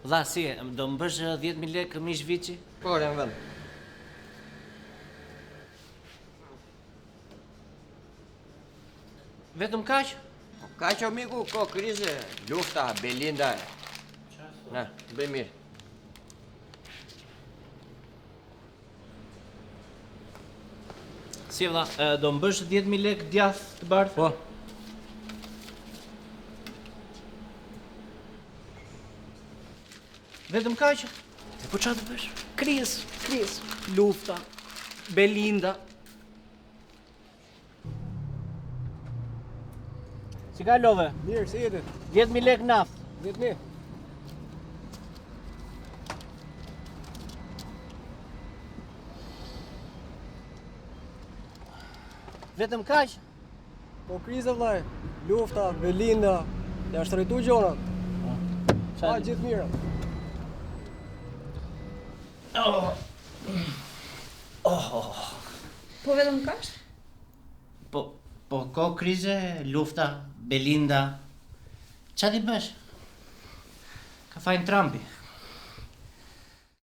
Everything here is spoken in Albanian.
Vlla, si je, do më bësh 10.000 lekë mish viçi? Po, në vend. Vetëm kaq? Po kaq o miku, kohë krize, lufta, Belinda. Na, bëj mirë. Si vlla, do më bësh 10.000 lekë djath të bardhë? Po. Vetëm kaq? E po ça të bësh? Krizë, krizë, lufta, Belinda. Si kalove? Mirë, si je ti? 10.000 lekë naftë. 10.000. Vetëm kaq? Po kriza vllai, lufta, Belinda, janë shtrejtu gjonat. Ça Pa gjithë mira. Oh. Oh. Po vetëm kaq? Po, po kohë krize, lufta, Belinda. Ça t'i bësh? Ka fajin Trumpi.